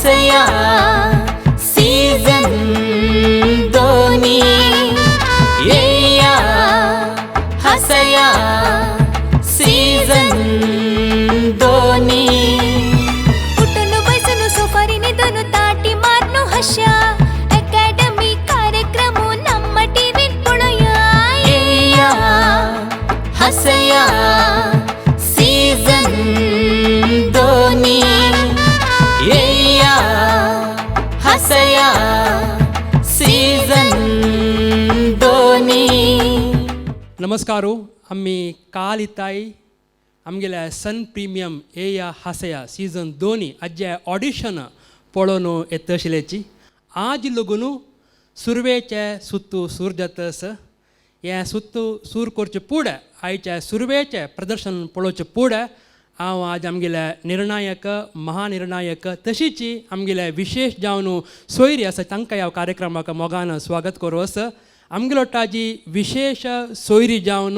हसया season दोनी. येया हसया season दोनी. उठून बसून सोफारी निदून ताटी मारनु हशा अकॅडमी कार्यक्रम ನಮ್ಮ ಟಿವಿ ಪೊಳಯ. येया हसया सीझन दोनी. येया हसया सीझन दोनी. नमस्कार. आमी काल इताय आमगेल्या सन प्रिमियम येया हासया सीझन दोनी आज्जे ऑडिशन पळोवन येत आशिल्ल्याची. आज लगून सुरवेचे सुत्तू सूर जातस. हें सुत्तू सूर करचे फुडें, आयच्या सुरवेचें प्रदर्शन पळोवचें फुडें, हांव आज आमगेल्या निर्णायक, महानिर्णायक तशीच आमगेले विशेष जावन सोयरी आसा, तांकां ह्या कार्यक्रमाक मोगान स्वागत करूं आसा. आमगेलो ताजी विशेष सोयरी जावन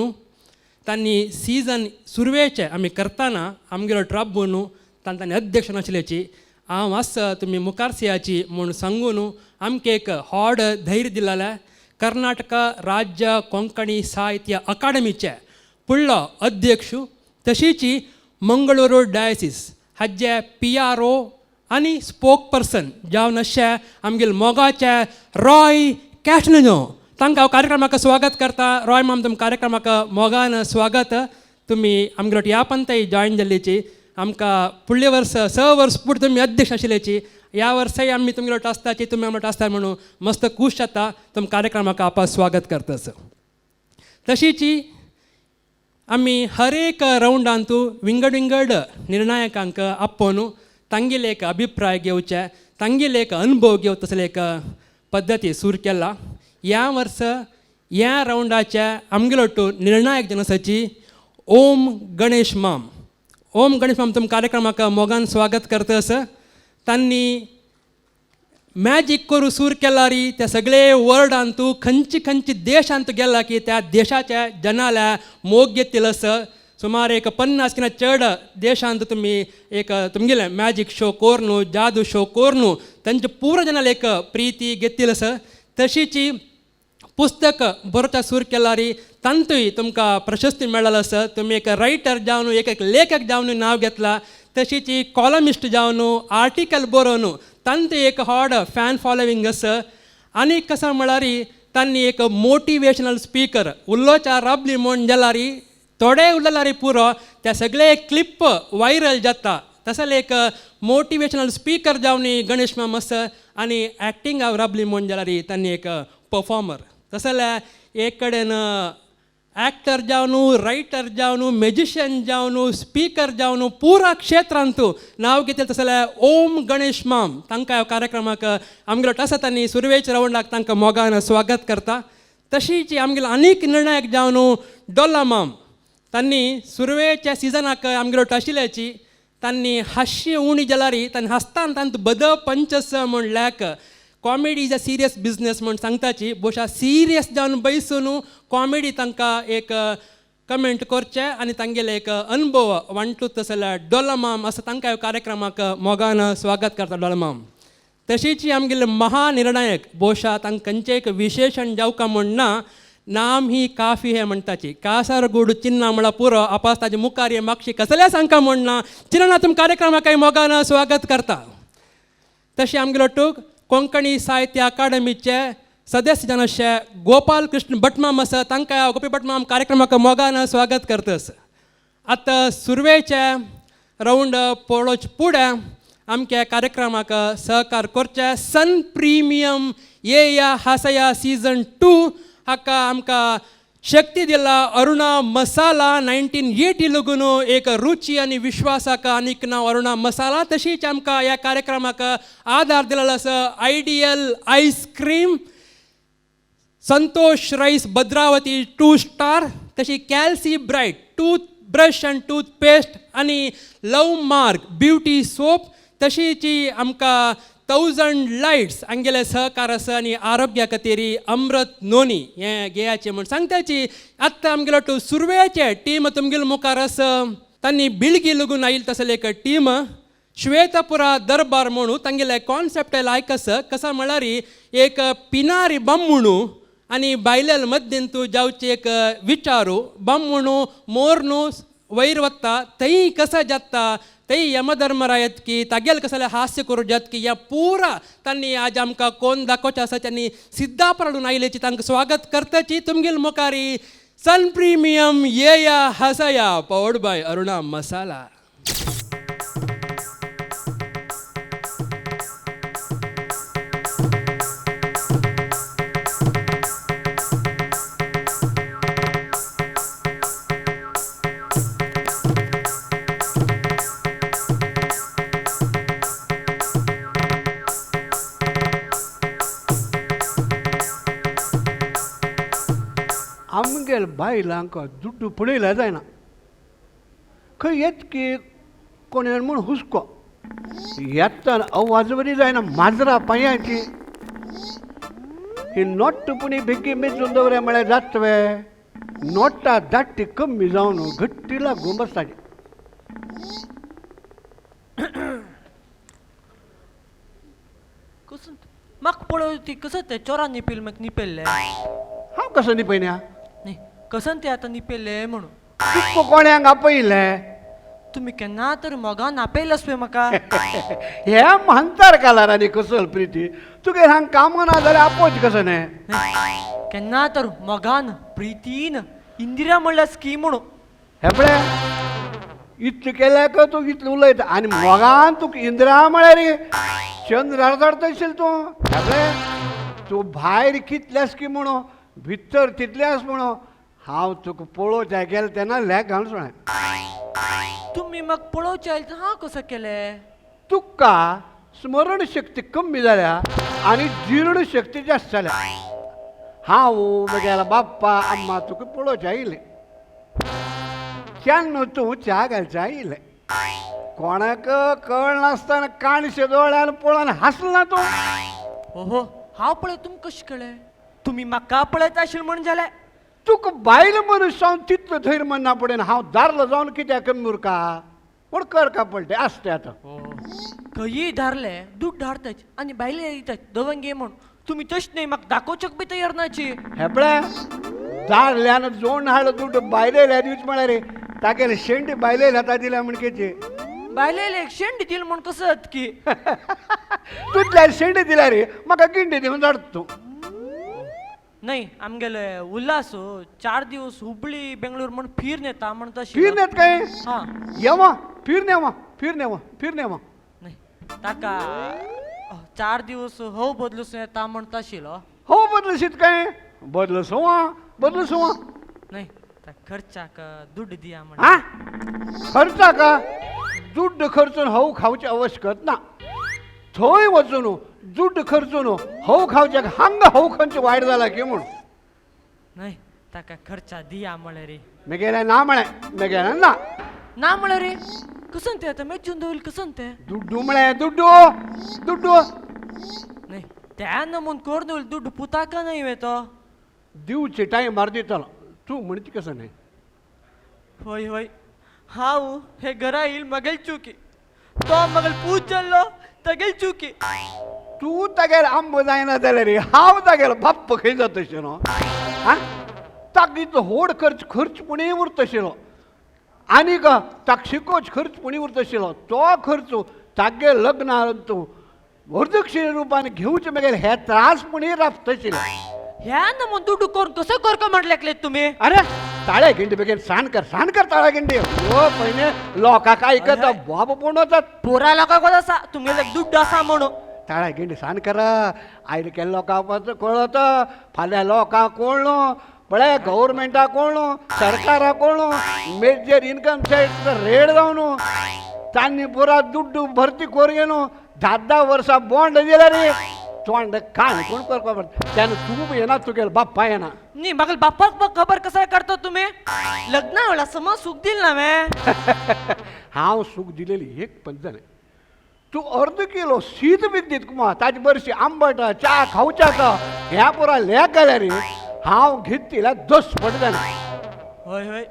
तांणी सीझन सुरवेचे आमी करतना आमगेलो ट्रप बनू तांणी अध्यक्ष नाशिल्ल्याची, हांव आसा, तुमी मुखार सियाची म्हूण सांगून आमकां एक हॉड धैर्य दिलेलें, कर्नाटक राज्य कोंकणी साहित्य अकादमीचे फुडलो अध्यक्ष, तशीच मंगळुरू डायसिस हाजे पीआरओ आनी स्पोक पर्सन जावन अशें आमगेले मोगाचे रॉय कॅस्टनो, तांकां हांव कार्यक्रमाक स्वागत करता. रॉय माम, तुम कार्यक्रमाक मोगान स्वागत. तुमी आमगेलो ह्या पंथाय जॉयन जाल्ल्याची, आमकां फुडले वर्स 6 वर्स फुडें तुमी अध्यक्ष आशिल्ल्याची, ह्या वर्साय आमी तुमगेलो आसताची, तुमी आमचे आसता म्हणून मस्त खूश जाता. तुम कार्यक्रमाक आपा स्वागत करतास. तशीच आमी हर एक रावंडांतू विंगड विंगड निर्णायकांक आपोवन तांगेले एक अभिप्राय घेवचे, तांगेले एक अनुभव घेवचे, तसले एक पद्दती सुरू केला. ह्या वर्स ह्या रावंडाचे आमगेलो टू निर्णायक जनसाची ओम गणेश माम. ओम गणेश माम, तुम कार्यक्रमाक मोगान स्वागत करता. तांणी मॅजीक करू सूर केला री त्या सगळे वर्ल्डांतू, खंयचे खंयचे देशांत गेला की त्या देशाच्या जनाल्या मोग घेतलेलो आसा. सुमार एक 50 किंवा चड देशांत तुमी एक तुमगेले मॅजीक शो कोरनू, जादू शो कोरनू तांचे पुरो जनाले एक प्रिती घेतलेलो आसा. तशीच पुस्तक बरोवच्या सूर केला री तांतूय तुमकां प्रशस्ती मेळ्ळो आसा. तुमी एक रायटर जावन, एक एक लेखक जावन नांव घेतला. तशीच कॉलमिस्ट जावन, आर्टिकल बरोवन तांतू एक हॉड फॅन फॉलोवींग आसा. आनी कसो म्हळ्यार तांणी एक मोटिवेशनल स्पीकर, उलोवच्या राबली म्हूण जाल्यार, थोडे उरल्यार पुरो, त्या सगळे क्लिप व्हायरल जाता. तसले एक मोटिवेशनल स्पीकर जावन गणेश माम आसा. आनी एक्टिंग राबली म्हूण जाल्यार तांणी एक परफॉर्मर. तसले एक कडेन एक्टर जावन, रायटर जावन, मेजिशियन जावन, स्पीकर जावन पुरा क्षेत्रांत नांव घेतलें, तसले ओम गणेश माम, तांकां ह्या कार्यक्रमाक आमगेलो आसा. तांणी सुरवेच्या रावंडाक तांकां मोगान स्वागत करता. तशीच आमगेलो आनीक निर्णायक जावन डोला माम. तांणी सुरवेच्या सिजनाक आमगेलो आशिल्ल्याची. तांणी हांशी उणी जाल्यार तांणी हांसतान तांकां बद पंचस म्हण lack comedy is a serious business म्हूण सांगताची. बोशा सिरियस जावन बैसून कॉमेडी तांकां एक कमेंट करचे आनी तांगेले एक अनुभव वांटू, तसल्या डोलमाम असो, तांकां कार्यक्रमाक मोगान स्वागत करता डोलमाम. तशीच आमगेले महानिर्णायक, बोशा तांकां खंयचें एक विशेशण जावका म्हण ना, नाम ही काफी हे म्हणटाची. कासारगोड चिन्ना म्हळ्यार पुरो, आपास ताजे मुखार हे मागशी कसलें सांगका म्हण ना. चिन्ना, तुम कार्यक्रमाक मोगान स्वागत करता. तशें आमगेलो टूक कोंकणी साहित्य अकादमीचे सदस्य जावन अशे गोपाल कृष्ण भटमाम आसा, तांकां गोपी भटमाम कार्यक्रमाक मोगान स्वागत करतस. आतां सुरवेचे रावंड पळोवचे फुडें आमच्या कार्यक्रमाक सहकार करचे सन प्रिमियम येया हासया सीझन 2 हाका आमकां शक्ती दिला अरुणा मसाला. 1980 लगून एक रुची आनी विश्वासाक आनीक नांव अरुणा मसाला. तशीच आमकां ह्या कार्यक्रमाक आदार दिलेलो आसा ideal ice cream, Santosh rice Bhadravati 2 star, तशी कॅल्सी bright tooth brush and toothpaste आनी लव मार्क ब्युटी सोप. तशीच आमकां थावजंड लायट्स हांगेले सहकार आसा आनी आरोग्या खातीर अमृत नोनी हें घेयाचें म्हूण सांगताची. आतां आमगेलो टू सुरवेचे टीम तुमगेले मुखार आसा. तांणी बिळगी लगून आयिल्ली तसले एक टीम. श्वेतपुरा दरबार म्हणून तांगेले कॉन्सेप्ट लायक आसा. कसा म्हळ्यार एक पिनारी बामणू आनी बायलेल मद्देंतू जावचे एक विचारू बामणू मोरनू वयर वता थंय कसा जाता थंय यमधर्मरायत की तागेल कसले हास्य करूं जात की ह्या पुरा तांणी आज आमकां कोण दाखोवचें आसा तांणी सिद्धापराडून आयलेची तांकां स्वागत करताची तुमगेल मुखारी सन प्रिमियम येया हसया powered by Aruna Masala. आमगेल बायलांक दुड्डू पळयल्यार जायना खंय येत की कोण म्हूण हुस्को येतना आवाज बरी जायना माजरा पांयाची ही नोट्ट पुणी बेगीन मेजून दवरया म्हळ्यार जातवे नोटा दाटी कमी जावन घट्टी लागून बसताली. कसं म्हाका पळोव ती कसं ते चोरान निपेल म्हाका निपेल्ले हांव कसो निपयन्या न्ही कसं ते आतां निपेल्ले म्हणून तुका कोण्यांक आपयलें तुमी केन्ना तर मोगान आपयलें पळय म्हाका. हे म्हानतार कालार आनी कसल प्रिती तुगेर हांग कामां ना जाल्यार आपोवचें कसो न्ही. केन्ना तर मोगान प्रितीन इंदिरा म्हणल्यार स्कीम म्हणून हे पळय इतलें केल्याक तूं इतलें उलयता आनी मोगान तुका इंदिरा म्हळ्यार चंद्रार चडतशील तूं. हे पळय तूं भायर कितलेस की म्हणून भितर तितलेंच म्हणून हांव तुका पळोवच्या गेलें तेन्ना लेग घालून सोडलें. तुमी म्हाका पळोवचें आयलें हांव कसो केलें? तुका स्मरण शक्ती कमी जाल्या आनी जीर्ण शक्ती जास्त जाल्या. हांव म्हगेल्या बाप्पा अम्मा तुका पळोवचें आयिल्लें तेन्ना तूं च्या घालचें आयिल्लें कोणाक कळनासतना काणशे दोळ्यान पळोवन हांसलो ना तूं. ओहो हांव पळय तुमकां कशें कळ्ळें? तुमी म्हाका पळयता आशिल्लें म्हूण जालें. तुका बायल मनीस जावन तितलो धैर्य मना पडेन हांव दारलो जावन कित्याक कमी उरका पूण कर का पडटे आसते आतां. खंयी धारले दूद धाडताच आनी बायले दितात दवंगे घे म्हूण तुमी तशें न्ही म्हाका दाखोवचेक बी तयार नाची. हे पळय दारल्यान जोड हाडलो दुड्ड बायलेल्या दिवच म्हळ्यार रे तागेले शेंडी बायलेल्या आतां दिल्या म्हण केची बायलेले एक शेंडी दिल म्हूण कसो जाता की? तुजल्या शेंडी दिल्या रे म्हाका गिंडी दिवन धाडटा तूं. नाही आमगेले उल्हास 4 दिवस हुबळी बेंगळूर म्हूण फिर येता म्हण तशें. फिर येत काय? हां येवा फिर येवा फिर येवा फिर येवा. नाही ताका 4 दिवस हो बदलूस येता म्हण तशिलो. हो बदलशीत काय? बदलसो बदलसो. नाही खर्चाक दुड्ड दिया म्हण. हा खर्चाक दुड्ड खर्चून हव खावची आवश्यकत ना. थंय वचून दुड्ड खर्चून हव खावच्याक हांगा हव खंयचो वायट जाला की म्हूण. नाही ताका खर्चा दिया म्हळें रे. मेगेलें ना म्हळें मेगेलें ना. ना म्हळें रे कसं तें आतां मेजून दवरलें कसं तें? दुड्डू म्हळें दुड्डू दुड्डू. न्ही त्या नमून करून दवरलें दुड्ड पुताका न्हय वे तो दिवचे टायमार दितलो तूं म्हणटा कसो न्ही. हय हय हांव हे घरा येयल म्हगेली चुकी तो म्हगेलो पूत जाल्लो तागेली चुकी. तूं तागेर आंबो जायना जाल्यार रे हांव तागेलो बाप्प खंय जातशें न्हू. आं ताका इतलो व्हड खर्च खर्च पुणी उरतशिलो आनीक ताका शिकोवचो खर्च पुणी उरतशिलो तो खर्च तागे लग्नान तूं वरदक्षिणे रुपान घेवचे मगेर हे त्रास पुणी राबतशिले. ह्या नमून दुड्डू करून कसो करको म्हणलें तुमी? अरे ताळे गिंडी बेगीन सान कर सान कर ताळे गिंडी. हो पयले लोकांक आयकता बाब पूण वतात पोरा लोकांक आसा तुमगेले दुड्ड आसा म्हणून. ताळ्या गिंडी सान कर आयले केल्ले लोकांक कळत फाल्यां लोकांक कळ्ळो पळय गव्हर्मेंटाक कळ्ळो सरकाराक कळ्ळो मेजर इनकम टॅक्स रेड जावन तांणी पुरा दुड्डू भरती करून न्हू 10-10 वर्सां बॉन्ड दिल्या रे तोंड कान कोण करपा पडटा तेन्ना तूं येना तुगेलो बाप्पा येना. न्ही म्हाका बापाक खबर कसो करता तुमी? लग्ना वेळार समज सूख दिल ना हांवें. हांव सूख दिलेली एक पण जालें तूं अर्द किलो शीत बी दीत कुमा ताजे बरशी आंबट च्या खावच्याक ह्या पुरा लेख घाल्यार रे हांव घेत तिला 10 पट जालें. हय हय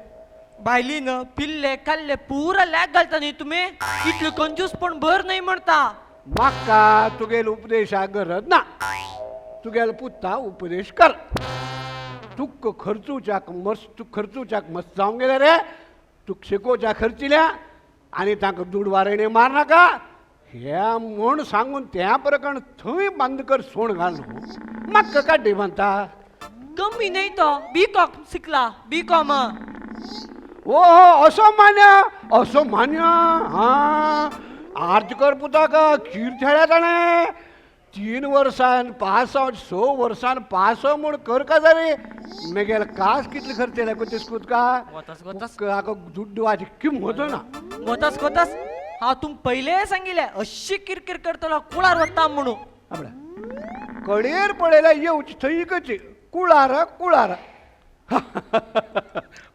बायलीन पिल्ले खाल्ले पुरा लॅग घालता न्ही तुमी, इतले कंजूस पण भर नाही म्हणता. म्हाका तुगेल उपदेशा गरज ना, तुगेल पुता उपदेश कर. तुक खर्चूच्याक मस्त, तूं खर्चूच्याक मस्त जावंक गेले रे. तुक शिकोवच्या खर्चिल्या आनी तांकां दुड वारेणे मार नाका हे म्हूण सांगून त्या प्रकरण थंय बंद कर सोण घाल न्हू. म्हाका काड्डी बांदता. कमी नाही तो बी कॉम शिकला, बी कॉम. ओ हो असो मान्या, असो मान्या. हां आर्ज कर पुताका खीर खेळ्या ताणें 3 वर्सान पास, 6 वर्सान पास म्हूण कर का जाली. मेगेल कास कितले खर्च येयले कोतेस का आगो दुड्डू किंमत ना. गोतास गोतास हांव तुम पयले सांगिल्लें अशी किरकिर करतलो कुळार वता म्हणून. आपल्या कडेर पळयल्यार येवची थंय कची कुळार कुळार.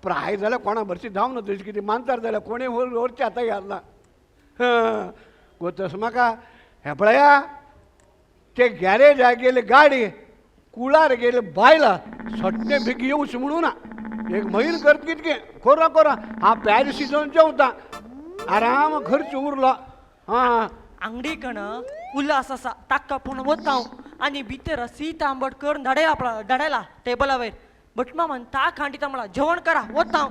प्राय जाल्यार कोणा भरशी जावं ना तशी कितें मानतार जाल्यार कोणें व्हरचें आतां घालना. गोतस म्हाका हें पळया ते गॅरेजा गेले गाडी कुळार गेले बायलां सट्टे बेगी येवच म्हणू ना. एक म्हयनो करत कितकें कोरा कोरा हांव पॅरिस जावन जेवता आराम खर्च उरलो. हां आंगडी कण उल्हास आसा ताका पूण वता हांव आनी भितर सीत आंबट करून धाडयला आपला धाडायला टेबला वयर. भटमामान ताक हांडिता म्हणा जेवण करा वता हांव.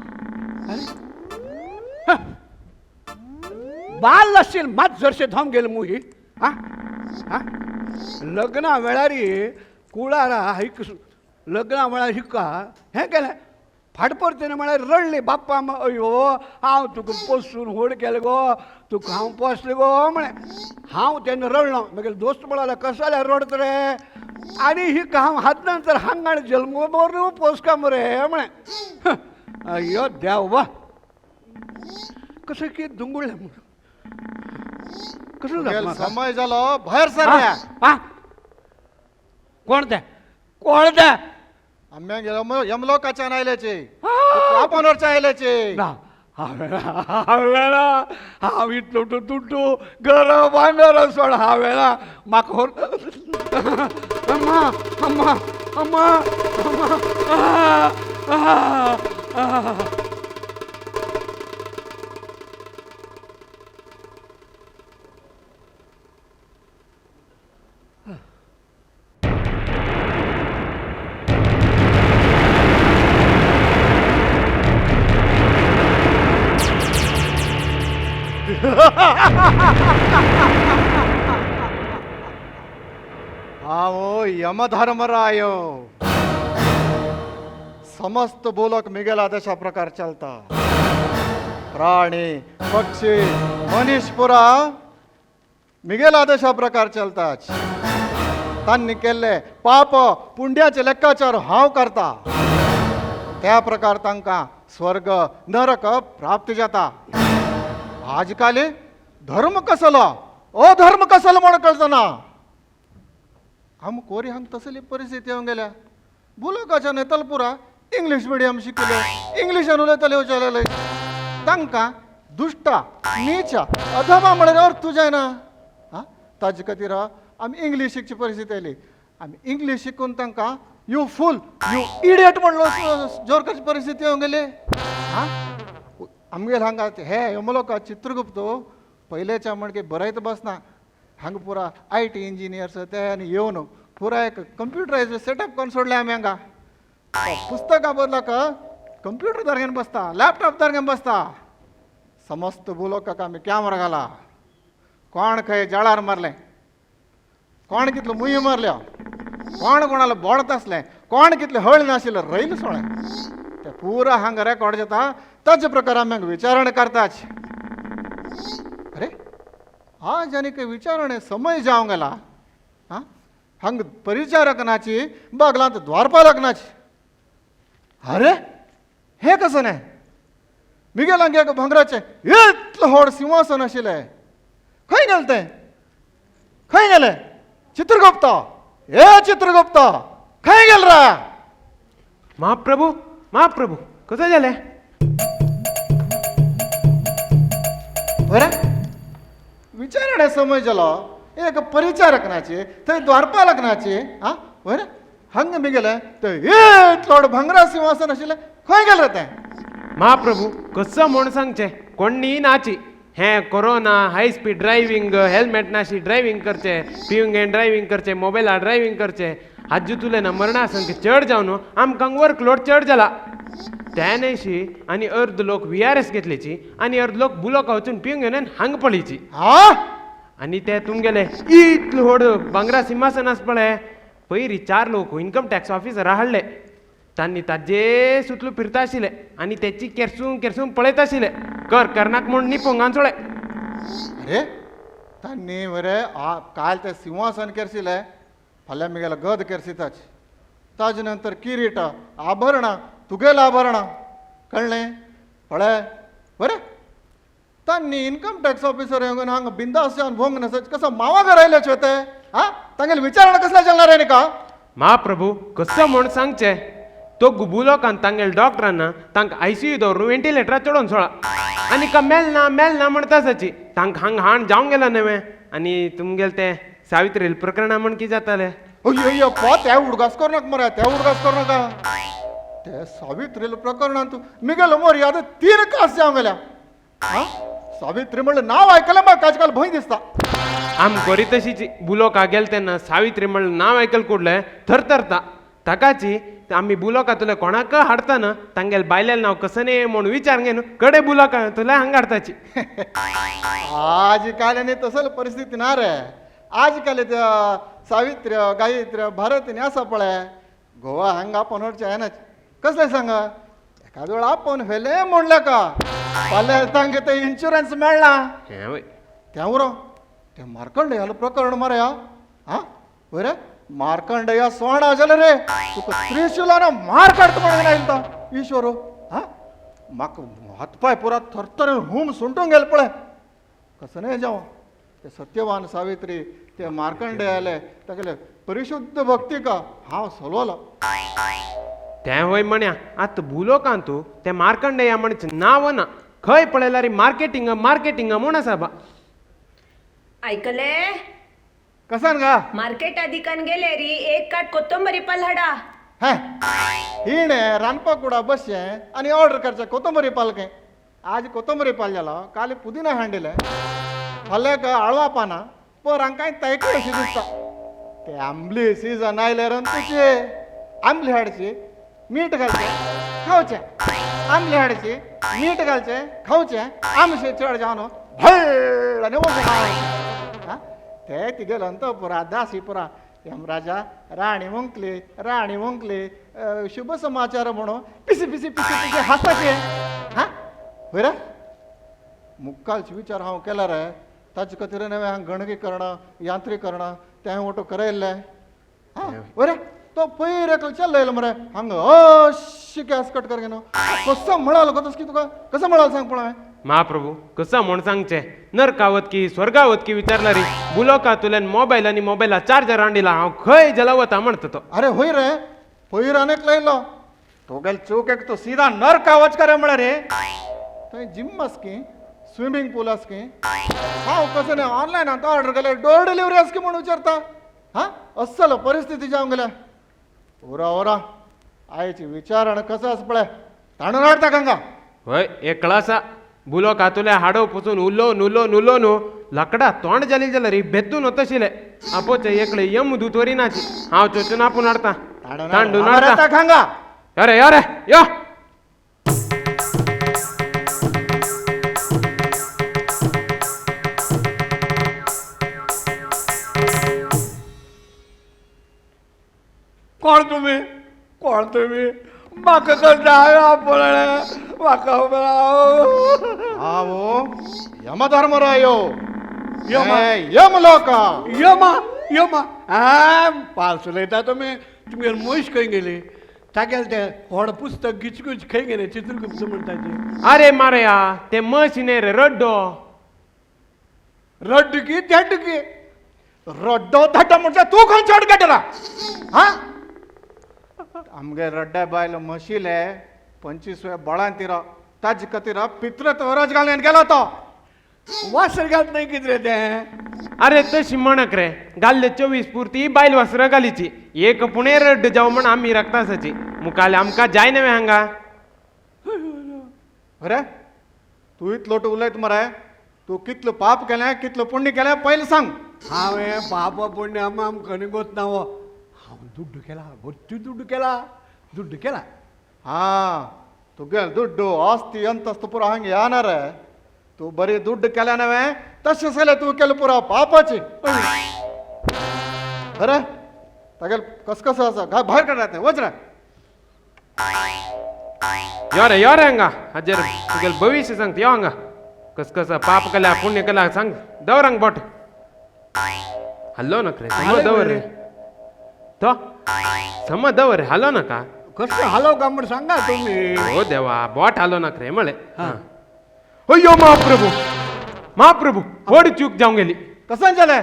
बाल आशिल्लें मात जरशें धांवन गेलें मुही. आं आं लग्ना वेळारी कुळारा हिक लग्ना वेळार हिका हें केलें फाट परतें म्हळ्यार रडली बाप्पा अयो हांव तुका पोसून व्हड केलें गो तुका हांव पोसलें गो म्हळें. हांव तेन्ना रडलो. मागीर दोस्त म्हळो कसो जाल्यार रडत रे आनी हिका हांव हात तर हांगा जल्म बरो पोसका मरे म्हळें. अयो देव वा कसं की दुंगुळ्ळें म्हूण कसं जालें? समय जालो भायर सरल्या. कोण ते कोण ते? आम्या गेलो यमलोकाच्यान आयल्याचे पापानवरच्या आयल्याचे. ना हांवें हांव इतलो तुट्टू गरम भांगर सोड हांवें म्हाका अम्मा अम्मा अम्मा अम्मा. हांव यमधर्मराय समस्त बोलक मिगेला दशा प्रकार चलता. प्राणी पक्षी मनीस पुरा मिगेला दशा प्रकार चलताच. तांणी केल्ले पाप पुंड्याचे लेक्काचार हांव करता. त्या प्रकार तांकां स्वर्ग नरक प्राप्त जाता. आजकाल धर्म कसलो अधर्म कसलो म्हण कळचना. आम कोरी हांग तसली परिस्थिती येवन गेल्या. बुलोकाच्या नेतल पुरा इंग्लीश मिडियम शिकले इंग्लिशान उलयतले उचारले तांकां दुश्टा नीचा अधमा म्हळ्यार अर्थ जायना. आं ताजे खातीर आमी इंग्लीश शिकची परिस्थिती आयली. आमी इंग्लीश शिकून तांकां you fool you idiot म्हणलो जोर करची परिस्थिती येवन गेली. आं आमगेर हांगा हे यमलोका चित्रगुप्त पयलेच्या म्हणके बरयत बसना. हांगा पुरा I T engineers ते आनी येवन पुरा एक कंप्युटरायज सेटअप करून सोडले आमी हांगा. पुस्तकां बदलाक कंप्युटर दार बसता लॅपटॉप दार बसता. समस्त बुलोकाक आमी कॅमरा घाला. कोण खंय जळार मारलें कोण कितलो मुयो मारल्या कोण कोणाला बोडत आसलें कोण कितलें हळ नाशिल्लें रयल सोळें ते पुरा हांगा रेकॉर्ड जाता. ताचे प्रकार आमी हांगा विचारण करताच. अरे आज आनी विचारणे समय जावंक गेला. आं हांग परिचारक नाची बागलांत द्वारपालक नाची. अरे हें कसं न्हय? मिगेल हांगे भांगराचें इतलें व्हड सिंहासन आशिल्लें खंय गेलें तें? खंय गेलें? चित्रगुप्त हे चित्रगुप्त खंय गेल रा? महाप्रभू महाप्रभू कसं जालें? बरें विचारणे समय जालो एक परिचारक नाची थंय द्वारपालक नाची. आं बरें हांगा मिगेलें थंय इतलो व्हड भांगरा सिंहासन आशिल्लें खंय गेलें तें? महाप्रभू कसं म्हूण सांगचें कोण्णी नाची हें corona high speed driving helmet नाशी ड्रायव्हिंग करचें, पिवंग अँड ड्रायव्हिंग करचें, मोबायलार ड्रायव्हिंग करचें. हाज्जू तुले ना मरणा संख्या चड जावन आमकां वर्कलोड चड जाला. त्या न्हयशी आनी अर्द लोक VRS घेतलेची आनी अर्द लोक बुलोका वचून पिवंक घेवन हांग पळयची. आनी ते तुमगेले इतलें व्हड भांगरा सिंहासन आसा पळय, पयरी 4 लोक इन्कम टॅक्स ऑफिसर हाडले. तांणी ताजे सुतलू फिरता आशिल्ले आनी तेची केरसून केरसून पळयत आशिल्ले, कर करनाक म्हूण निपोंग आंचोळे. अरे तांणी मरे काल ते सिंहासन केरशिले, फाल्यां मिगेला गद केरसिताच, ताजे नंतर किरीट आभरणां तुगेल आभरणां कळ्ळें पळय बरें. तांणी इन्कम टॅक्स ऑफिसर येवन हांगा बिंदास जावन भोंग नासत कसो मावा घर आयले ते हा तांगेले विचारणा कसले चलणार रे का. महाप्रभू कसं म्हूण सांगचें, तो गुबुलोकान तांगेले डॉक्टरान तांकां ICU दवरून व्हेंटिलेटरार चडोवन सोळा आनी का मेलना मेलना म्हणटा आसाची. तांकां हांगा हाण जावंक गेला न्हय. आनी तुमगेले तें सावित्रील प्रकरणा म्हण कितें जातालें? अय्यो पो त्या उडगास करू नाका मरे, त्या उडगास करू नाका. ते सावित्रील प्रकरणांत मिगेलो मर्यादा 3 कास जावंक गेल्या. हा सावित्री म्हणलं नाव आयकलें म्हाका आजकाल भंय दिसता. आम गोरी तशीची बुलोका गेले तेन्ना सावित्री म्हणलं नांव आयकल कुडलें थरथरता. ताकाची आमी बुलोका तुला कोणाक हाडताना तांगेले बायलेलें नांव कसं न्ही म्हूण विचार घेवन कडे बुलोका तुला हांगा हाडताची. आजकाल न्ही तसली परिस्थिती ना रे. आजकाल त्या सावित्री गायत्री भारती आसा पळय गोवा हांगा आपोवन व्हरचें येनाच. कसलें सांगा एखाद वेळ आपोवन व्हेलें म्हणलें का फाल्यां तांकां तें इन्शुरन्स मेळना. हें वय तें उरो तें मार्कंडेयालें प्रकरण मरे हा बरें. मार्कंडेया सोणा जालें रे तुका त्रिशुलान मार काडटा म्हणून आयलो तो ईश्वर. हा म्हाका हातपाय पुरा थरथर हूम सुंटून गेले पळय. कसं न्हय जावं ते सत्यवान सावित्री ते मार्कंडेयाले तागेले परिशुद्ध भक्ती का हांव सलवलो. तें वय म्हण्या आतां बुलोकांतू तें मार्कंडेया म्हणचें नांव ना खंय पळयल्यार मार्केटिंग मार्केटिंग म्हूण आसा बा. ऐकले कसान गा मार्केट अधिकान गेले री एक काट कोथंबरी पाल हाडा. हें हिणें रांदपा कुडा बसचें आनी ऑर्डर करचें कोथंबरी पालकें. आज कोथंबरी पाल जालो, काल पुदिना हाडिल्लें, फाल्यां आळवा पानां, पर हांकां तयकय अशें दिसता. ते आंबली सिजन आयल्यार तुचे आंबली हाडची मीठ घालचें खावचें, आंबली हाडची मीठ घालचें खावचें, आमशें चड जावन भळ आनी वचून ते तिगेलो अंतपुरा दासीपुरा यमराजा राणी वंकली राणी वंकली शुभ समाचार म्हणून पिसी पिसी पिसी पिसी हांसताचे. हा वयर मुक्कालचे विचार हांव केला रे ताचे खातीर नवें हांगा गणकीकरणां यांत्रिकरणां तें ओटो करयल्लें. हा बरें तो पयर एकलो चल्लो मरे हांगा अशी गॅस कट कर घेवन कसो म्हणालो गो तसकी तुका कसो म्हणालो सांग पळय. महाप्रभू कसं म्हूण सांगचें, नरकावत की स्वर्गावत की विचारला रे बुलोका तुल्यान मोबायल आनी मोबायला चार्जर हाडिला हांव खंय जला वता म्हणटा तो. अरे होय रे पयर आनीक लायलो तुगेल चूक एक तो सीधा नरकावच करे म्हळ्यार रे. थंय जिम आस की स्विमींग पूल आस की हांव कसं न्ही ऑनलायन आतां ऑर्डर केल्यार डोर डिलिव्हरी आस की म्हूण विचारता. हा अस्सल परिस्थिती जावंक गेल्या. ओरा ओरा आयची विचारण कसो आसा पळय ताणून हाडता गंगा. हय एकला आसा बुलोका तुल्या हाडो पसून उलोवन उलोवन उलोवन लांकडा तोंड जाली जाल्यार बेद्दून वतशिले आपोचे एकले यमदूत वरी नाची हांव चोचून आपून हाडता तांडून हाडता गंगा. अरे अरे यो कोण तुमी कोण तुमी म्हाका जाय पळय म्हाका. आवो यमधर्मरायो यमलोका यमा यमा आ पार्स उलयता तुमी. तुमगेले म्हयश खंय गेली? तागेलें तें व्हड पुस्तक गिचगुच खंय गेलें चित्रगुप्त म्हणटा तें. अरे मारया ते म्हशी न्ही रे रड्डो रड्डो की धेड्डो की रड्डो धाडटा म्हणजे तूं खंय चड काडटा हा? आमगे रड्ड्या बायल म्हशिले 25 वे बळान तिरा ताजे खातीर पित्रत्व घालून गेलो तो. वासर घात नाही कितें रे तें? अरे तशी म्हणक रे घाल्ले 24 पुरती बायल वासरां घालीची एक पुणे रड्ड जावं म्हण आमी राखता आसाची मुखाले आमकां जाय न्हय हांगा. अरे तूं इतलो उलयत मरे, तूं कितलो पाप केलें कितलो पुण्य केलें पयलें सांग. हांवें पाप पुण्य आमकां गोत ना हो. हांव दुड्ड केला, बत्ती दुड्ड केला, दुड्ड केला. हां तुगेल दुड्डू आस्ती अंतस्त पुरो हांग येना रे. तूं बरी दुड्ड केल्या नवें तशें जाल्यार तूं केलें पुरो पापाची. अरे तागेल कसकसो आसा भायर काडटा वच रे. यो रे यो रे हांगा हाजेर तुगेल भविश्य सांगता. यो हांगा कस कस पाप केल्या पुण्य केल्या सांग. दवर हांग बोट हल्लो नाका रे, सम दवर रे तो सम दवर रे, हालो नाका. कसं हालो का म्हण सांगा तुम्ही. हो देवा बोट हालो नाका रे म्हळे. अय्यो महाप्रभू महाप्रभू व्हड चूक जावंक गेली. कसान जालें?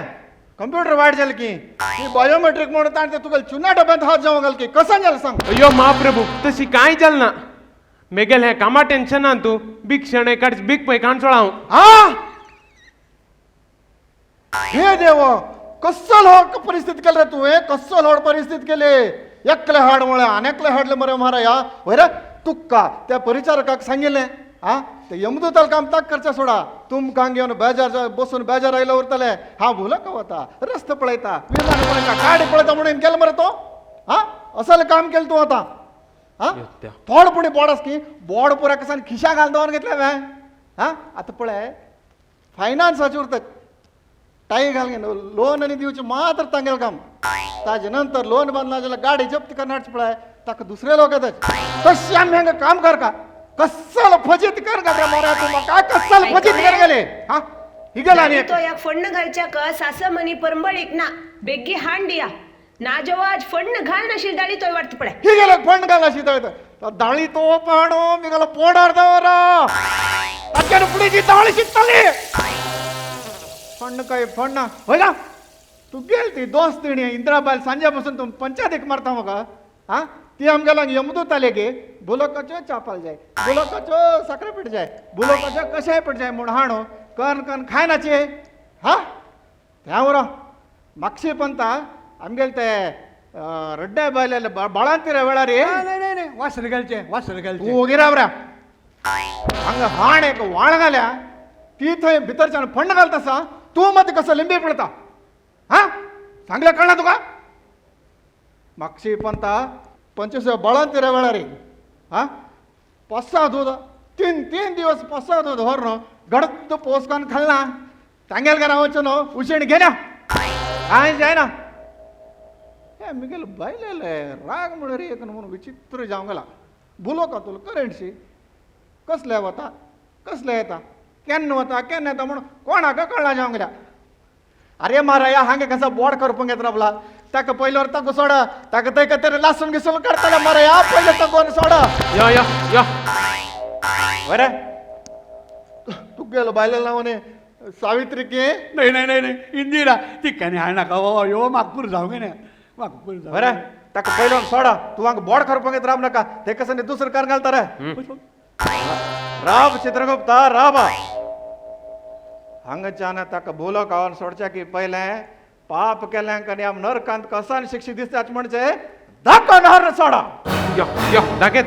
कंप्युटर वायट जालें की ती बायोमेट्रीक म्हणून ताणें तुका चुना डब्यांत हात जावंक घाल की कसान जालें सांग. अय्यो महाप्रभू तशी कांय जालें ना. मेगेल हें कामा टेन्शनान तूं बीग शेणें काड बीग पळय काणसोळा हांव. आं हे देव कसल होड परिस्थिती केली रे तुवें, कसल होड परिस्थिती केली. एकले हाड म्हळें आनी एकले हाडलें मरे म्हाराया. वय रे तुका त्या परिचारकाक सांगिल्लें आं ते यमदूताल काम ताक करचें सोडा, तुमकां घेवन बेजार बसून बेजार आयलो उरतले. हांव भुलक वता, रस्तो पळयता, विमान पळयता, गाडी पळयता म्हणून केलें मरे तो. आं असलें काम केलें तूं आतां. आं थोड पुणी बोड आस की बोड पुरा कसान खिशा घालून दवरून घेतलें हांवें. आं आतां पळय फायनान्साचें उरता टाय घाल लोन आनी दिवचें मात्र तांगेलें काम. ताजे नंतर लोन बांदला जाल्यार गाडी जप्त करून हाडची पळय ताका दुसरे लोक येतात. तशें आमी हांगा काम करका कस्सल फजीत कर गा मरे तूं म्हाका कस्सल फजीत कर गेले. हां हिगेला आनी तो या फण्ण घालच्याक सासमनी परंबळीक ना बेग्गी हांडिया ना जवाज फण्ण घाल नाशील दाळी तोय वाटत पळय. हिगेला फण्ण घाल नाशी दाळी दाळी तो पाणो मिगेलो पोडार दवरा ताच्यान फुडें जी दाळी शिकतली फण्ण काय फण्ण हय ना. तूं गेल ती दोस्त तिणी इंदिराबायल सांज्या बसून तूं पंचायतीक मारता म्हाका. आं ती आमगेल्या यमदूत आले गे बुलोकाच्यो चापाल जाय, बुलोकाच्यो साकरे पीठ जाय, बुलोकाच्यो कशें पीठ जाय म्हूण हाणो कन कन खायनाचे. हां त्या उरो मागशी पंता आमगेले ते रड्ड्या बायले बाळांतिऱ्या वेळार नाही वासर घालचे वासर घालचे. तूं वगैरे राव हांगा हाण एक वाळ घाल्या ती थंय भितरच्यान फंड घालता आसा, तूं मात कसो लिंबी पळता. हां सांगलें कळना तुका? मागशी पंता 25 बाळांतिऱ्या वेळार हां पसां दूद तीन तीन दिवस पसां दूद व्हर गडद पोसकान खालना तांगेल घरा वचून उशेण घेना कांय जायना. हे मिगेल बायलेले राग म्हणून एक म्हणून विचित्र जावंक गेला. बुलो कातूल करंटशी कसले वता कसले येता केन्ना वता केन्ना येता म्हणून कोणाक कळना जावंक गेल्या. अरे माराया हांगा कसा बोड करपूंक येत रावला ताका पयल्यार ताका सोडा ताका थंय तरी लासून घिसून काडटले माराया पयले ताका सोडा. यो यो यो बरें तुगेलो बायले नांवाने सावित्री की नाही नाही नाही नाही इंदिरा ती केन्ना हाड नाका हो यो म्हाका पुरो जावंक न्ही म्हाका पुरो जावंक. बरें ताका पयलो सोडा तूं हांगा बोड करपाक येत राव नाका ते कसं दुसरं कार घालता रे. राब चित्रगुप्ता राब हांगाच्यान ताका बोलो खावन सोडच्या की पयलें पाप केलें आनी आम नरकांत कसान शिक्षी दिसतात म्हणजे धाको नर सोडा. यो यो दाखयत.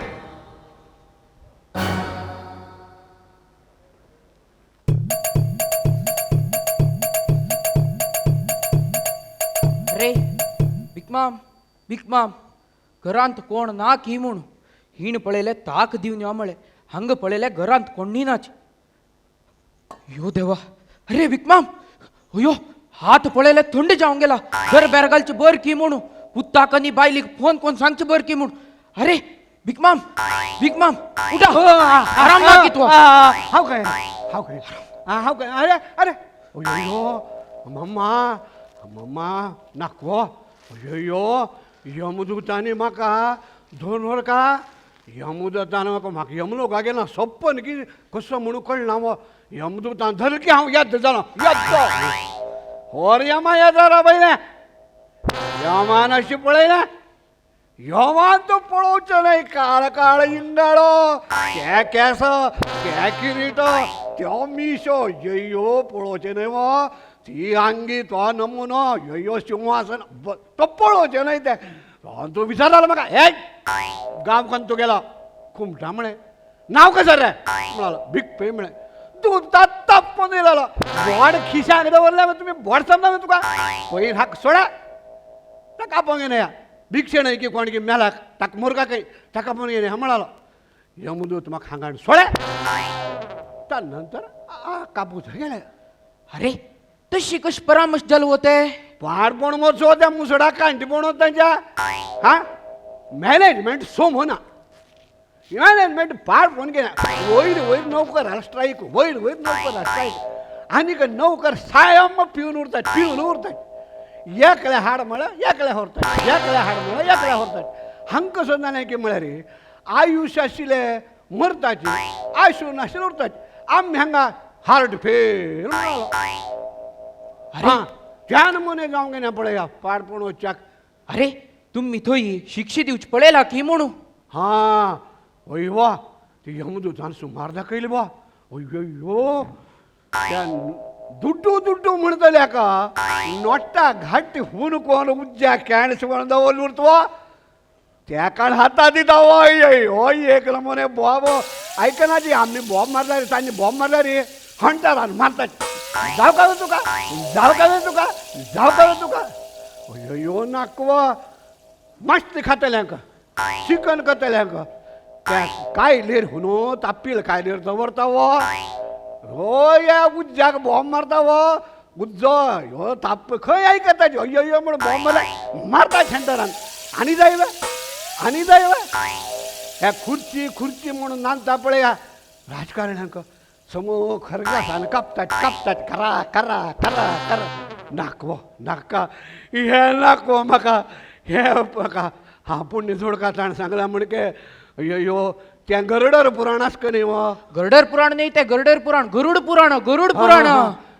अरे भिकमाम भिकमाम घरांत कोण ना की म्हूण हिण पळयलें ताक दिवन यो म्हळें हांगा पळयलें घरांत कोण्णी नाच. यो देवा अरे भिकमाम अयो हात पळयले थंड जावंक गेला. घर बेर घालचें बर की म्हूण पुताक आनी बायलीक फोन कोण सांगचें बर की म्हूण. अरे भिकमाम भिकमाम उठा आराम ना की तूं. हांव काय हांव काय हांव काय. अरे अरे अयो मम्मा मम्मा नाको अयो यमदूतांनी म्हाका दोन वरका यमदूतान म्हाका म्हाका यमलोका गेला सपन की कसो म्हणून कळना हो यमदूतान धर की हांव याद जालो याद होर यमा याद जाला पयलें यमान अशी पळयलें यमान तो पळोवचो न्हय काळ काळ इंगाळो ते केंस ते किरीट त्यो मिशो ययो पळोवचें न्हय वो ती आंगी तो नमुनो ययो सिंहासन तो पळोवचें न्हय तें तूं विचारतालो म्हाका हे गांव खंय तूं गेलो कुमटा म्हळें नाव कसं रे म्हणालो भीक पे म्हळें तूं ताप्पोन येयलो बोड खिशाक दवरल्या तुमी बोड समजा तुका पयर हाक सोडा ताका आपोवंक येना या भिक्षे न्हय की कोण की मेलाक ताका मोरका खंय ताका आपोवंक येना म्हणालो यमदूत म्हाका हांगा सोडा त्या नंतर काबूत गेले. अरे तशी कश परामर्श जालो होते पाडपण मोचो त्या मुसडा कांटीपण तांच्या हा मॅनेजमेंट सोमना मॅनेजमेंट पाडपण गेला वयर वयर नोकर स्ट्रायक वयर वयर नोकर स्ट्रायक आनीक नोकर सायम पिवन उरतात पिवन उरतात एकले हाड म्हळ्यार एकले व्हरतात एकले हाड म्हळ्यार एकले व्हरतात. हांकां कसो जालें की म्हळ्यार आयुश्य आशिल्ले मरताची आयुश्य नाशिल्ले उरतात. आमी हांगा हार्ट फेल म्हणालो. अरे त्या नमुने जावंक ना पळया पाडपण वच्याक. अरे तुम्ही थंय शिक्षे दिवची पळयला की म्हणू. हां हय वा ती यमदूतान सुमार दाखयली बा. अय्यो त्या दुड्डू दुड्डू म्हणटले हाका नोट्टा घाट हून कोण उज्ज्या can कोण दवरलो उरतो त्या काळ हाता दिता. हय हय एक नमुने बॉब आयकना जी आमी बॉब मारला रे तांणी बॉब मारला रे हंटार मारतात जाव का तुका जाव का तुका जाव का तुका. अय्यो नाकवा मस्त खातले हांकां चिकन खातले हांकां त्या कायलेर हुनो तापील कायलेर दवरता वो हो या उज्जाक बॉम्ब मारता वो उज्जो ह्यो ताप खंय आयकता अय्यो अय्यो म्हण बॉम्ब मारता मारता सेंटरान आनी जाय आनी जाय ह्या खुर्ची खुर्ची म्हणून नांदता पळया राजकारण्यांक समो खरगासान कापतात कापतात करा करा करा करा. नाकवो नाका हे नाकवो म्हाका हे म्हाका हा पुण्य जोडका ताणें सांगलां म्हणके अय्यो तें गरुडर पुराण आसक न्ही हो. गरुडर पुराण न्ही तें गरुडर पुराण गरुड पुराण गरुड पुराण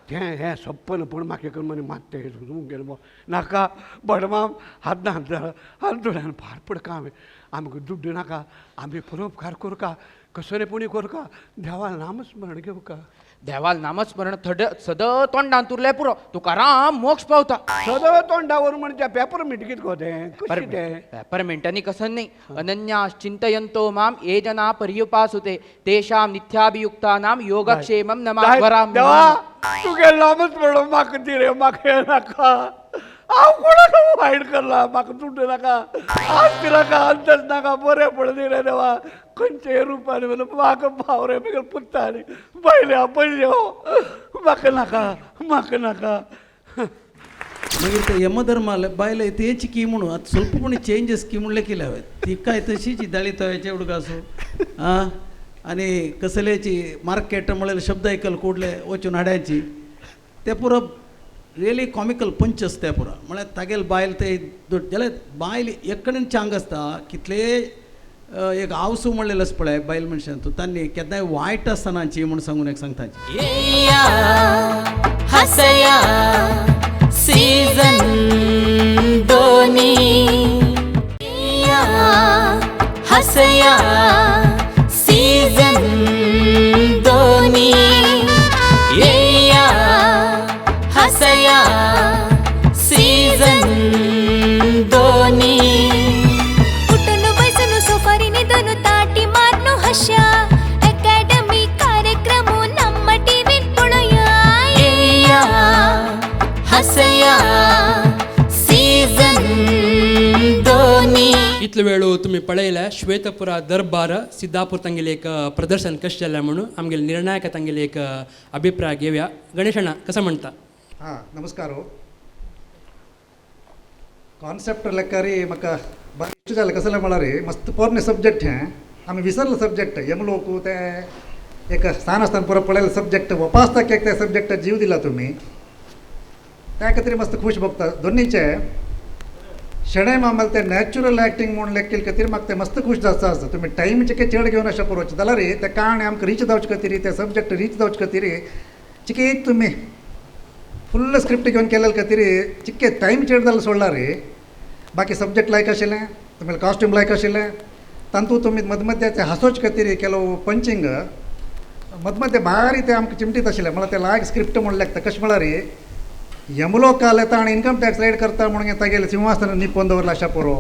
तें हें सपन पूण म्हाका एक मनी मात्तें गेलें नाका बडमाम हात ना हात दोळ्यान फार पडका हांवें आमकां दुड्ड नाका आमी परोपकार करका कसरे पुणी करका देवाल नामस्मरण घेवका. देवाल नामस्मरण थड सद तोंडान उरलें पुरो तुका राम मोक्ष पावता. सद तोंडावर म्हणजे पेपरमिंट कितें गो तें कशें तें पेपरमिंटांनी कसन न्ही. अनन्या चिंतयंतो माम ये जना पर्युपासुते तेषां नित्याभियुक्तानां योगक्षेमं नमामि. देवा तुगे नामस्मरण म्हाका दी रे म्हाका नाका हांव कोणाक वायट करला म्हाका दुड्ड नाका आस्ती नाका अंतस नाका बरें पडली रे देवा खंयचे रुपान म्हाका भाव रे म्हगेले पुता न्ही पयले पयले म्हाका नाका म्हाका नाका. मागीर ते यमधर्माले बायले तेच की म्हणून आतां ಸ್ವಲ್ಪ पुणी चेंजीस की म्हणले केले हांवें ती काय तशीच दाळी तव्याचे उडक आसूं आं आनी कसलेची मार्केट म्हणलेले शब्द ऐकल कुडले वचून हाड्याची ते पुरो रियली कॉमिकल पंच आसता पुरो म्हळ्यार तागेल बायल ते जाल्यार बायल एक कडेन चांग आसता कितले एक आवसू म्हणलेलें आसा पळय बायल मनशान तूं तांणी केन्नाय वायट आसतना म्हूण सांगून एक सांगता. हसया सीझन दोन्ही हसया सीझन दोन्ही हसया सीझन दोन्ही. उठून बसून सोफारीने दोन ताटी मारनो हशा अकॅडमी कार्यक्रम नम्म टीव्हीत पळोया. हसया सीझन दोन्ही. इतलो वेळ तुमी पळयल्या श्वेतपुरा दरबार सिद्धापूर तांगेलें एक प्रदर्शन कशें जालें म्हणून आमगेले निर्णायक तांगेले एक अभिप्राय घेवया. गणेश अण्णा कसं म्हणटा? हां नमस्कार. हो कॉन्सेप्ट लेखारी म्हाका इश्ट जालें. कसलें म्हळ्यार मस्त पोरणे सब्जेक्ट हें आमी विसरलो सब्जेक्ट यमलोक ते एक सान आसतना पुरो पळयलें सब्जेक्ट वपासता एक त्या सब्जेक्टाक जीव दिला तुमी त्या खातीर मस्त खूश भोगता. दोन्हीचे शेणें मामाल ते नॅचरल एक्टींग म्हूण लेखील खातीर म्हाका तें मस्त खूश जाता आसता. तुमी टायम चिके चड घेवन अशें पळोवचें जाल्यार ते काणी आमकां रीच जावचे खातीर ते सब्जेक्ट रीच जावचे खातीर चिके एक तुमी फुल्ल स्क्रिप्ट घेवन केलेले खातीर चिके टायम चड जाल्यार सोडला रे. बाकी सब्जेक्ट लायक आशिल्लें तुमी कॉस्ट्यूम लायक आशिल्लें तातूंत तुमी मदमद्दे ते हांसोवचे खातीर केलो पंचींग मदमद्दे भारी ते आमकां चिमटीत आशिल्लें. म्हळ्यार ते लायक स्क्रिप्ट म्हूण लेखता कशें म्हळ्यार यमलोकाल येता आनी इनकम टॅक्स रेड करता म्हणून तागेलें सिंहासन निपोवन दवरलां आशा पुरो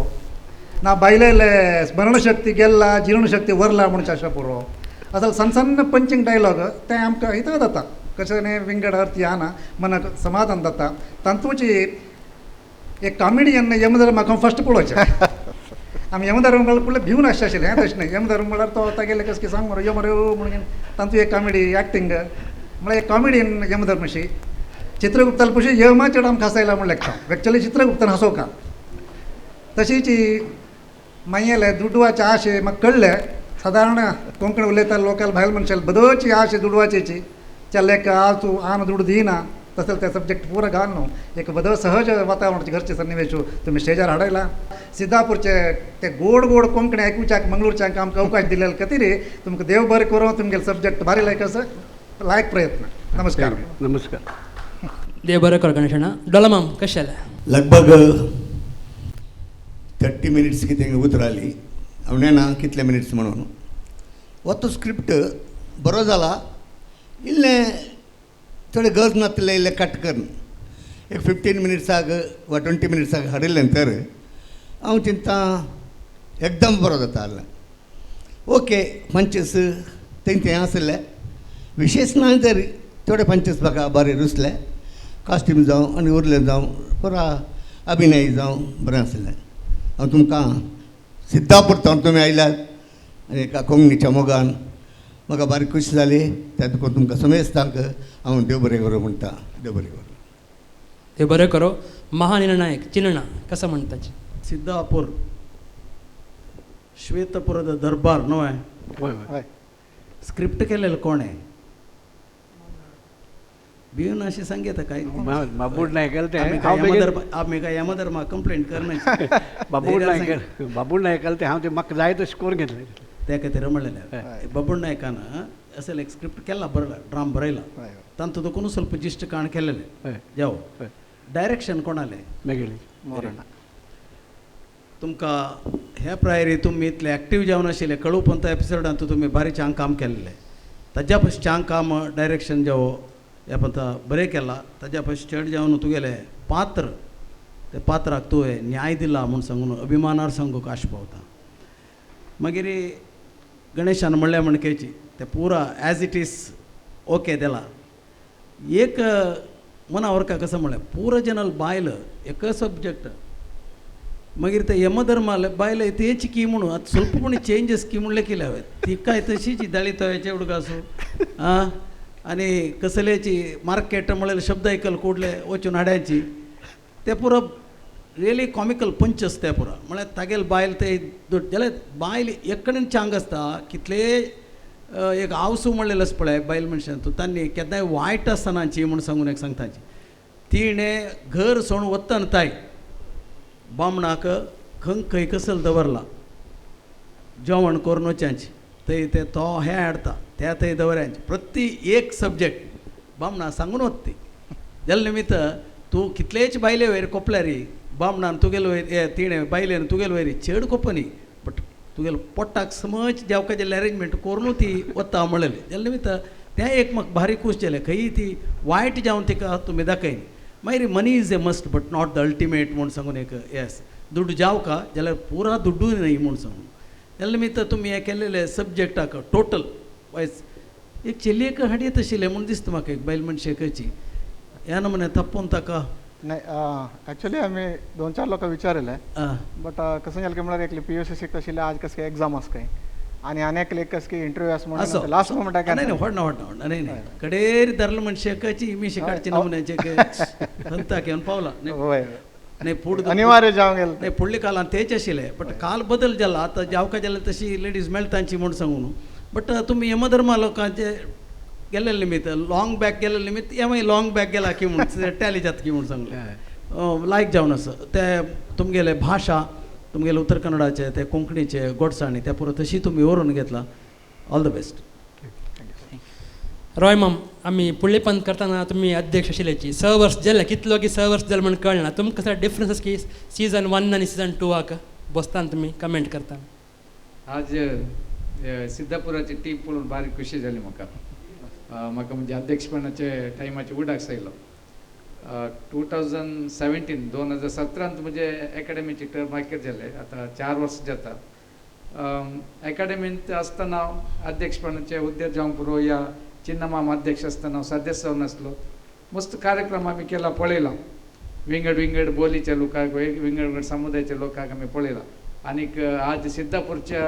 ना बायलेले स्मरणशक्ती गेल्ला जीर्णशक्ती वरला म्हणून आशा पुरो. असल सಣ್ಣ सಣ್ಣ पंचिंग डायलॉग ते आमकां हितां जाता कशें विंगड अर्थ याना मनाक समाधान जाता. तातूंची एक कॉमेडियन यमधर्म म्हाका फर्स्ट पळोवचें. आमी यमधर्म म्हळ्यार फुडलें भिवन आसचें आशिल्लें हें तशें न्हय. यमधर्म म्हळ्यार तो तागेलें कशें सांग मरे यो मरे म्हणून तातूंत एक कॉमेडी एक्टींग म्हळ्यार एक कॉमेडियन यमधर्म अशी. चित्रगुप्ताल पशी यमा चड आमकां हांसयला म्हूण लेखता. एक्चुअली चित्रगुप्तान हांसोवका. तशीच मागीर दुडवाचे आशे म्हाका कळ्ळें. सादारण कोंकणी उलयता लोकल भायल मनशाल बदोची आशे दुडवाचेची चल्लेक आज तूं आन दुडू दिना तसं ते सब्जेक्ट पुरा घाल न्हू एक बदो सहज वातावरण घरचे सन्निवेश तुमी स्टेजार हाडयला. सिद्धापूरचे ते गोड गोड कोंकणी आयकुच्याक मंगळूरच्याक आमकां अवकाश दिल्ले खातीर तुमकां देव बरें करूं. तुमगेले सब्जेक्ट भारी लायक आसा, लायक प्रयत्न. नमस्कार. नमस्कार. देव बरें कर गणेशना. डोलामाम कशें जालें? लगभग 30 मिनिट्स कितें उतराली हांव नेणा कितले मिनिट्स म्हणून. हो तो स्क्रिप्ट बरो जाला, इल्लें थोडे गरज नासलें इल्लें कट करून एक 15 मिनिट्साक वा 20 मिनिट्साक हाडिल्लें तर हांव चिंता एकदम बरो जाता आहलें. ओके पंचीस थंय थंय आसलें विशेश ना तरी थोडे पंचीस म्हाका बरें रुचले. कॉस्ट्यूम जावं आनी उरलें जावं पुरा अभिनय जावं बरें आसलें. हांव तुमकां सिद्धापूर थावन तुमी आयल्यात आनी एका कोंकणीच्या मोगान म्हाका बारीक खुशी जाली. त्या देखून तुमकां समेस्तांक हांव देव बरें करूं म्हणटा. देव बरें करूं. देव बरें करूं. महानिर्णायक चिन्ना कसं म्हणटाची? सिद्धापूर श्वेतपुರದ दरबार न्हय हय. स्क्रिप्ट केलेलं कोण आहे? भिवन अशें सांगता काय बाबूड नायकाल ते आमी काय यमधर्मा कंप्लेंट करना. बाबूड नायक बाबूड नायकाल ते हांव ते म्हाका जाय तशें करून घेतलें त्या खातीर म्हणलेलें. बाबूड नायकान असेल एक स्क्रिप्ट केला बरयला ड्राम बरयला तांतूत देखून ಸ್ವಲ್ಪ जिश्ट काण केलेलें. जावं डायरेक्शन कोणालें? मेगेलें. तुमकां हे प्रायरी तुमी इतले एक्टीव जावन आशिल्ले कळूपंत एपिसोडांत तुमी भारी चांग काम केल्लें. ताज्या पशी चांग काम डायरेक्शन जावं ह्या पंत बरें केलां. ताज्या पशी चड जावन तुगेलें पात्र ते पात्राक तुवें न्याय दिला म्हूण सांगून अभिमानार सांगूंक आश पावता. मागीर गणेशान म्हणलें म्हणकेची ते पुरा एज it is okay दिला. एक मना वरका कसं म्हणलें पुरा जनल बायल एक सब्जेक्ट मागीर ते यमधर्माले बायल तेच की म्हणून आतां ಸ್ವಲ್ಪ कोणी चेंजस की म्हणलें केले हांवें ती काय तशीच दाळी तव्याचे उडकासू आं आनी कसलेची मार्केट म्हणलेले शब्द ऐकल कुडले वचून हाड्याची ते पुरो रियली कॉमिकल पंच आसता पुरो. म्हळ्यार तागेले बायल ते जाल्यार बायल एक कडेन चांग आसता कितले एक आवसू म्हणलेलें आसा पळय बायल मनशान तूं तांणी केन्नाय वायट आसनाची म्हूण सांगून एक सांगताची तिणें घर सोडून वतना ताय बामणाक खंय खंय कसल दवरला जेवण करून वच्यांची थंय ते तो हें हाडटा त्या थंय दवऱ्यांचे प्रति एक सब्जेक्ट बामणा सांगून वता ती. जाल्या निमित्त तूं कितलेच बायले वयर कोपल्यारी बामणान तुगेले वयर तिणें बायलेन तुगेले वयर चड कोपनी बट तुगेले पोटाक समज जेवकाचें अरेंजमेंट करून ती वता म्हणलेलें. जाल्या निमित्त तें एक म्हाका भारी खूश जालें. खंयी ती वायट जावन तिका तुमी दाखयनी. मागीर money is a must but not the ultimate म्हूण सांगून एक येस दुडू जावका जाल्यार पुरा दुड्डू न्हय म्हूण सांगून. जाल्या निमित्त तुमी हें केलेलें सब्जेक्टाक टोटल वायज एक चेलयेक हाडयत आशिल्लें म्हूण दिसता म्हाका एक बायल मनशेकची ह्या नमुने तप्पून ताका नाही. ॲक्च्युली आमी 2-4 लोकां विचारलें बट कसं जालें की म्हळ्यार एकली PUC शिकता आशिल्लें आज कसं काय एग्जाम आसा खंय आनी आनी एकले कसं की इंटरव्यू आसा म्हणून लास्ट मोमेंटाक नाही व्हड ना व्हड ना नाही नाही कडेर धरलं मनशेकाची इमिशी काडची नमुन्याचे हंता घेवन पावला नाही पुढं अनिवार्य जावंक गेलें नाही. फुडल्या काळान तेच आशिल्लें बट काल बदल जाला आतां जावका जाल्यार तशी लेडीज मेळटांची म्हूण सांगून. बट तुमी यमधर्मा लोकांचे गेल्ले निमित्त लॉंग बॅक गेल्ले निमित्त हे मागीर लॉंग बॅक गेला की म्हूण टॅली जाता की म्हूण सांगलें. लायक जावन आसा ते तुमगेले भाशा तुमगेले उत्तर कन्नडाचे ते कोंकणीचे गोडसाणी ते पुरो तशी तुमी वरून घेतला. All the best. Roy माम आमी फुडले पंत करतना तुमी अध्यक्ष आशिल्ल्याची 6 वर्स जालें कितलो की 6 वर्स जालें म्हूण कळना तुमकां कसो डिफरन्स की सीजन 1 आनी सीजन 2 बसताना तुमी कमेंट करता? आज सिद्धापुराची टीम पळोवन बारीक खुशी जाली म्हाका. म्हाका म्हणजे अध्यक्षपणाचे टायमाचे उडास आयलो. 2017 म्हजे एकाडेमीची टर्म मागीर जाले, आतां 4 वर्स जाता. एकाडेमींत आसतना हांव अध्यक्षपणाचे हुद्द्यार जावंक पुरो या चिन्नमाम अध्यक्ष आसतना हांव सदस्य जावन आसलो. मस्त कार्यक्रम आमी केला पळयला, विंगड विंगड बोलीच्या लोकांक, विंगड विंगड समुदायाच्या लोकांक आमी पळयला. आनीक आज सिद्धापूरच्या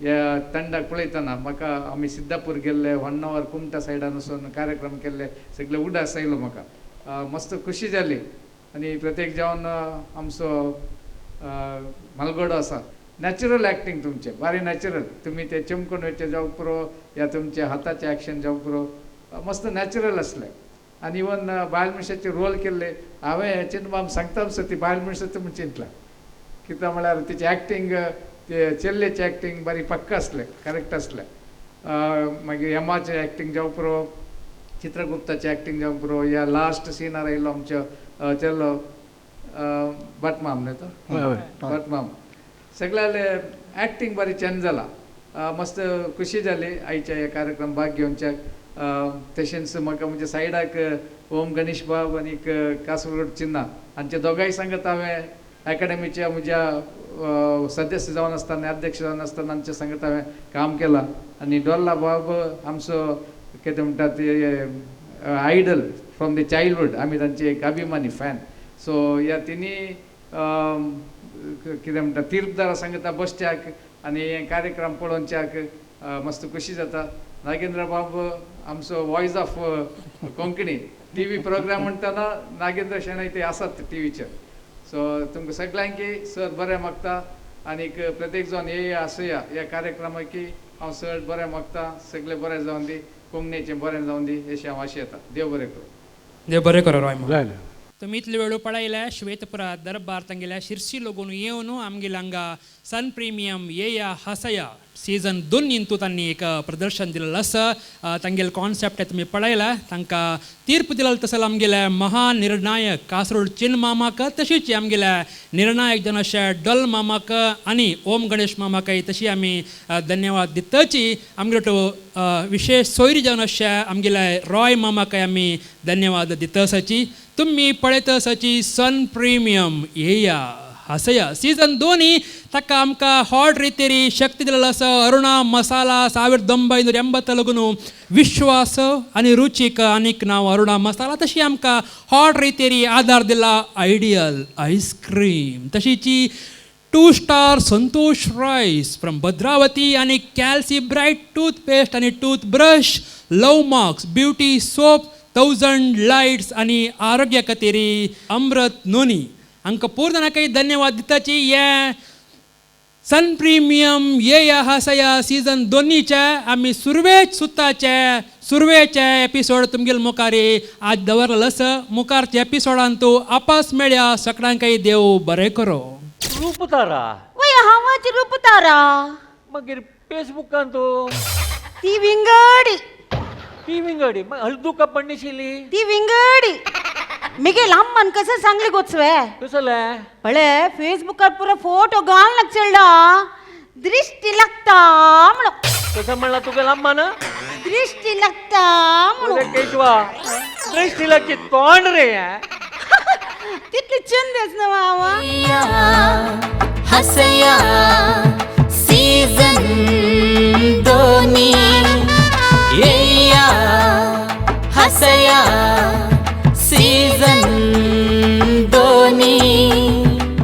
ह्या तंडाक पळयतना म्हाका आमी सिद्धापूर गेल्ले, होन्नावर कुमटा सायडान वचून कार्यक्रम केल्ले सगळे उडास आयलो म्हाका, मस्त खुशी जाली. आनी प्रत्येक जावन आमचो मालगोडो आसा, नॅचरल एक्टींग तुमचें बारी नॅचरल, तुमी ते चमकून वयचे जावंक पुरो या तुमच्या हाताचें एक्शन जावंक पुरो, मस्त नॅचरल आसलें. आनी इवन बायल मनशाचे रोल केल्ले हांवें चिंतमाम सांगता सो ती बायल मनशाचो म्हूण चिंतला, कित्याक म्हळ्यार तिचें एक्टींग, ते चेल्लेचें एक्टींग बरी पक्का आसलें, करेक्ट आसलें. मागीर यमाचें एक्टींग जावंक पुरो, चित्रगुप्ताचें एक्टींग जावंक पुरो, ह्या लास्ट सिनार आयिल्लो आमचो चेल्लो भटमाम न्हय तो, भटमाम, सगळ्याले एक्टींग बरी चेंज जाला. मस्त खुशी जाली आयच्या ह्या कार्यक्रम भाग घेवच्याक. तशेंच म्हाका म्हज्या सायडाक ओम गणेश बाब आनीक कासरगोड चिन्ना हांचे दोगांय सांगत हांवें एकाडेमीच्या म्हज्या सदस्य जावन आसतना, अध्यक्ष जावन आसतना हांचे सांगत हांवें काम केलां. आनी डोल्ला बाब आमचो कितें म्हणटा ते आयडल फ्रॉम the childhood, आमी तांचे एक अभिमानी फॅन. सो ह्या तिनी कितें म्हणटा तीर्पदारा सांगता बसच्याक आनी हे कार्यक्रम पळोवच्याक मस्त खुशी जाता. नागेंद्र बाब आमचो voice of Konkani T V programme म्हणटना नागेंद्र शेणै ते आसात टी व्हीचेर. सो तुमकां सगळ्यांकी सर बरें मागता आनीक प्रत्येक जावन हे आसया ह्या कार्यक्रमाकी हांव सर बरें मागता, सगळें बरें जावन दी, कोंकणीचें बरें जावन दी अशें हांव आशेता. देव बरें करूं. देव बरें करूं रॉय. तुमी इतले वेळू पळयल्या श्वेतपुरा दरबार तांगेल्या शिरसी लोगून येवन आमगेल्या हांगा सन प्रिमियम येया हसया सीजन 2 इंतू तांणी एक प्रदर्शन दिलेलें आसा. तांगेले कॉन्सेप्ट तुमी पळयला, तांकां तीर्प दिलेलो तसो आमगेल्या महानिर्णायक कासरोड चिन्न मामाक, तशीच आमगेल्या निर्णायक जन अशे डोल मामाक आनी ओम गणेश मामाकय तशी आमी धन्यवाद दितची. आमगेलो तो विशेष सोयरी जावन अशे आमगेल्या रॉय मामाकय आमी धन्यवाद दितसाची. तुमी पळयत आसाची सन प्रिमियम येया हसया सीजन 2 ताका आमकां हॉट रितेरी शक्ती दिलेलो आसा अरुणा मसाला 1980 लगून विश्वास आनी रुचीक आनीक नांव अरुणा मसाला. तशी आमकां हॉट रितेरी आदार दिला आयडियल आयस्क्रीम, तशीची 2 star Santosh rice from Bhadravati आनी कॅल्सी ब्रायट टूथपेस्ट आनी toothbrush, love marks beauty soap, 1000 lights आनी आरोग्य खातीर अमृत नोनी. हांकां पूर्ण काही धन्यवाद दिताची. हे सन प्रिमियम येया हसया सीजन 2 आमी सुरवेच सुताचे सुरवेचे एपिसोड तुमगेले मुखार आज दवरलेलो आसा. मुखारच्या एपिसोडान तूं आपस मेळया. सगळ्यांकय देव बरें करो. रूपतारा वय हांवाच रूपतारा. मागीर फेसबुकान तूं ती विंगडी, ती विंगडी हळदू का पण्णिशिली ती विंगडी. मिगे अम्मान कसं सांगली गोचवे कसले पळे फेसबुकार पुरा फोटो घाल नक्षलडा दृष्टी लागता म्हणून. कसं म्हणला तुगे अम्मान? दृष्टी लागता म्हणून. केशवा दृष्टी लागची तोंड रे तितली चंदच ना. हसया.